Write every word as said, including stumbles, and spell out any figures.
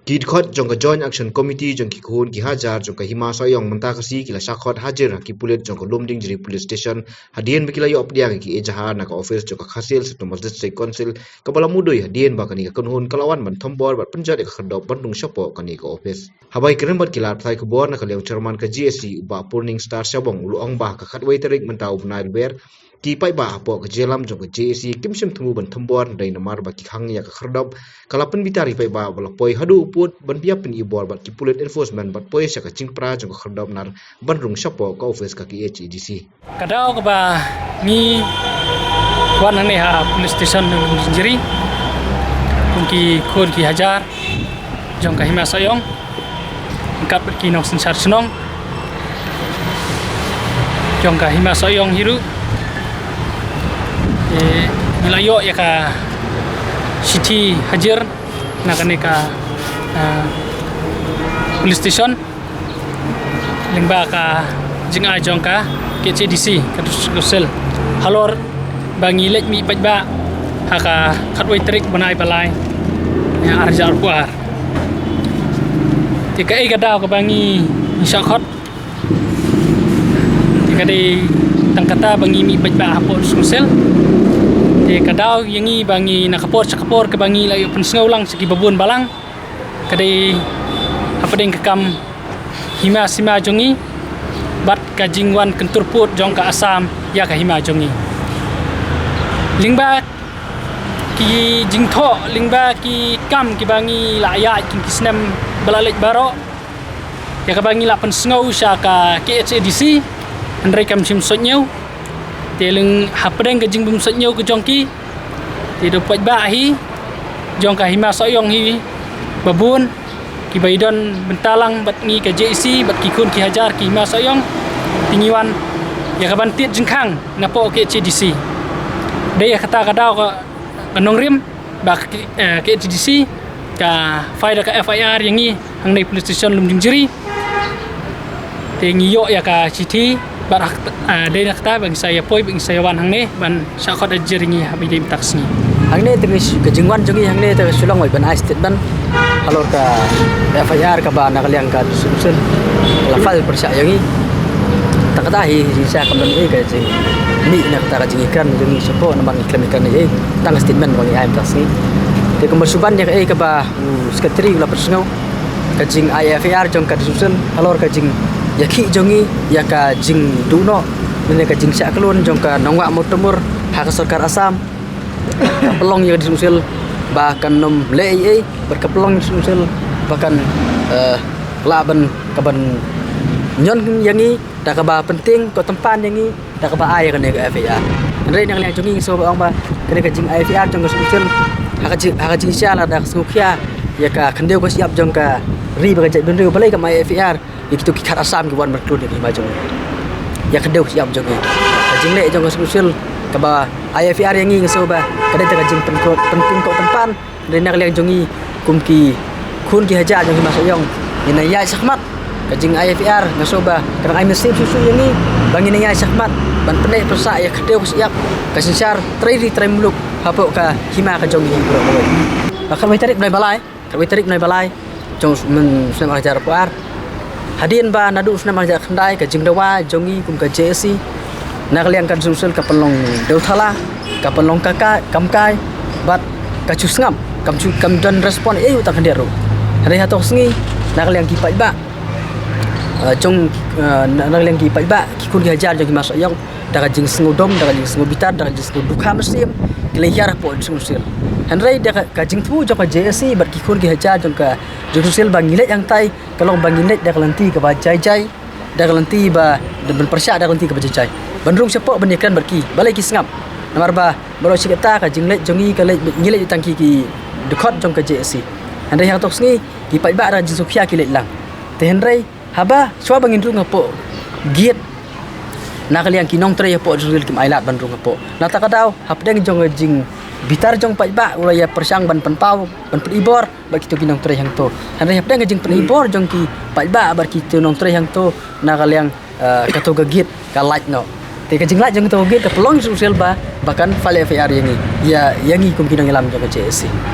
Ki dkhot jong ka Joint Action Committee jong ki khun ki hajar jong ka Hima Sohiong mynta ka sngi ki la shah khot hajir ha ki pulit jong ka Lumdiengjri Police Station hadien ba ki la ïoh pdiang ïa ki ejaha na ka office jong ka Khasi Hills Autonomous District Council kaba la mudui hadien ba kane ka kynhun ka la wan ban thombor bad pynjot ïa ka khyrdop ban rung shapoh kane ka office. Haba ïakren bad ki lad pathai khubor na ka liang u chairman ka J A C u Bah Purning Star Shabong u la ong ba ha ka khatwei tarik mynta u bnai Lber ki paidbah hapoh ka jingïalam jong ka J A C kim shym thmu ban thombor, hynrei namar ba ki khang ïa ka khyrdop ka la pynbitar ïa ki paidbah ba la poi haduh u pud ban pynïap pynibor bad ki pulit enforcement bad poi sha ka jingpra jong ka khyrdop nar ban rung shapoh ka office ka K H A D C. Ka daw kaba ngi wan hangne ha police station Lumdiengjri kum ki khun ki hajar jong ka Hima Sohiong, ryngkat bad ki nongsynshar shnong jong ka Hima Sohiong hi ruh, eh, ngi la ïoh ïa ka shithi hajir na kane ka, ah, police station lyngba ka jingai jong ka K H A D C, ka District Council, halor ba ngi leit mih paidbah ha ka khatwei tarik bnai ba lai, ïa, ar hajar arphew ar. Te kaei ka daw kaba ngi, ngi shah khot? Te ka dei tang kata ba ngi mih paidbah hapoh District Council. Te ka daw ïa ngi ba ngi na ka por sha ka por kaba ngi la ïoh pynsngew lang sha kiba bun balang, ka dei hapdeng ka kam hima sima jong ngi bad ka jingwan kyntur pud jong ka Assam ïa ka hima jong ngi. Lyngba ki jingthoh, lyngba ki kam kiba ngi la ïaid kin ki snem ba la leit baroh, ïa kaba ngi la pynsngew sha ka K H A D C, hynrei kam shym sot ñiew. Te lyngba hapdeng ka jingbym sot ñiew ka jong ki, te da u paidbah hi jong ka Hima Sohiong hi ba bun kiba i don bynta lang bad ngi ka J A C bad ki khun ki hajar ki Hima Sohiong, te ngi wan ïa ka ban tied jingkhang napoh K H A D C. Dei ïa kata ka daw ka, ka nongrim ba ka, eh, K H A D C ka file da ka F I R ïa ngi hangne police station Lumdiengjri. Te ngi ïoh ïa ka shithi bad ha, eh, dei na kata ba ngi sa ïa poi, ba ngi sa ïa wan hangne ban shah khot hajir ïa ngi ha ba ïadei mynta ka sngi. Hangne te ka jingwan jong ngi hangne te ka shu long wei ban ai statement halor ka F I R kaba na ka liang ka District Council ka la file pyrshah ïa ngi. Tang kata hi, jingshisha kam don ei ka jingmih na kata ka jingïakren jong ngi shapoh namar ngi khlem ïakren ei, tang ka statement ba ngi ai mynta ka sngi. Te kumba shu ban ïa kaei kaba u Secretary u la pynsngew, ka jingai F I R jong ka District Council halor ka jingïakhih jong ngi ïa ka jingduh noh lane ka jingshah klun jong ka nongwah mawtamur ha ka sorkar Assam. Ka pynlong ïa ka District Council ba kan ym leh ei ei bad ka pynlong ïa ka District Council ba kan, eh, lah ban, ka ban ñion ïa ngi da kaba pyntieng ko tympan ïa ngi da kaba ai ïa kane ka F I R. Hynrei na ka liang jong ngi ngi sngew ba ong ba kane ka jingai F I R jong ka District Council ha ka jing, ha ka jingshisha lada ka sngewkhia ïa ka khyndew ka shyiap jong ka ri bad ka jaitbynriew, balei kam ai F I R ïa kito ki khat Assam ki wan ban klun ïa ka hima jong ngi, ïa ka khyndew ka shyiap jong ngi? Ka jingleh jong ka District Council kaba ai F I R ïa ngi, nga sngew ba ka dei tang ka jingpyntieng ko tympan. Hynrei na ka liang jong ngi kum ki khun ki hajar jong Hima Sohiong, ngin nang ïaid shakhmat. Ka jingai F I R nga sngew ba ka nang ai mynsiem shuh shuh ïa ngi ba ngin nang ïaid shakhmat ban pyneh pynsah ïa ka khyndew ka shyiap, ka synshar trai ri trai muluk hapoh ka hima ka jong ngi baroh kawei. Ba khatwei tarik bnai ba lai, khatwei tarik bnai ba lai jong u snem ar hajar arphew ar. Hadien ba naduh u snem ar hajar khyndai ka jingdawa jong ngi kum ka J A C na ka liang ka District Council ka pynlong dewthala, ka pynlong ka ka, kam kai bad ka shu sngap, kam shu, kam don respond ei ei uta ka khyndiat ruh. Hynrei hato ka sngi na ka liang ki paidbah, eh, jong, eh, na, na ka liang ki paidbah ki khun ki hajar jong Hima Sohiong, da ka jingsngewdom, da ka jingsngewbitar, da ka jingsngewdukha mynsiem, ki la hiar hapoh District Council. Hynrei da ka, ka jingthmu jong ka J A C bad ki khun ki hajar jong ka District Council ba ngi leit hangtai ka long ba ngi leit da ka lynti kaba jai jai, da ka lynti ba, da ban pyrshah da ka lynti kaba jai jai ban rung shapoh ban ïakren bad ki, balei ki sngap? Namar ba baroh shi katta ka jingleit jong ngi ka leit, ngi leit tang ki, ki dkhot jong ka J A C. Hynrei hato ka sngi ki paidbah da ka jingsngewkhia ki leit lang. Te hynrei haba shuwa ba ngin rung hapoh gate, na ka liang ki nongtrei hapoh District Council kim ailad ban rung hapoh. Na kata ka daw hapdeng jong ka jingbitar jong paidbah u la ïa pyrshang ban pynpaw, ban pynibor bad kito ki nongtrei hangto. Hynrei hapdeng ka jingpynibor jong ki paidbah bad kito nongtrei hangto, na ka liang, eh, kato ka gate ka lait noh. Te ka jinglait jong kato ka gate ka pynlong District Council ba, ba kan file F I R ïa ngi, ïa, ïa ngi kum ki nongïalam jong ka J A C.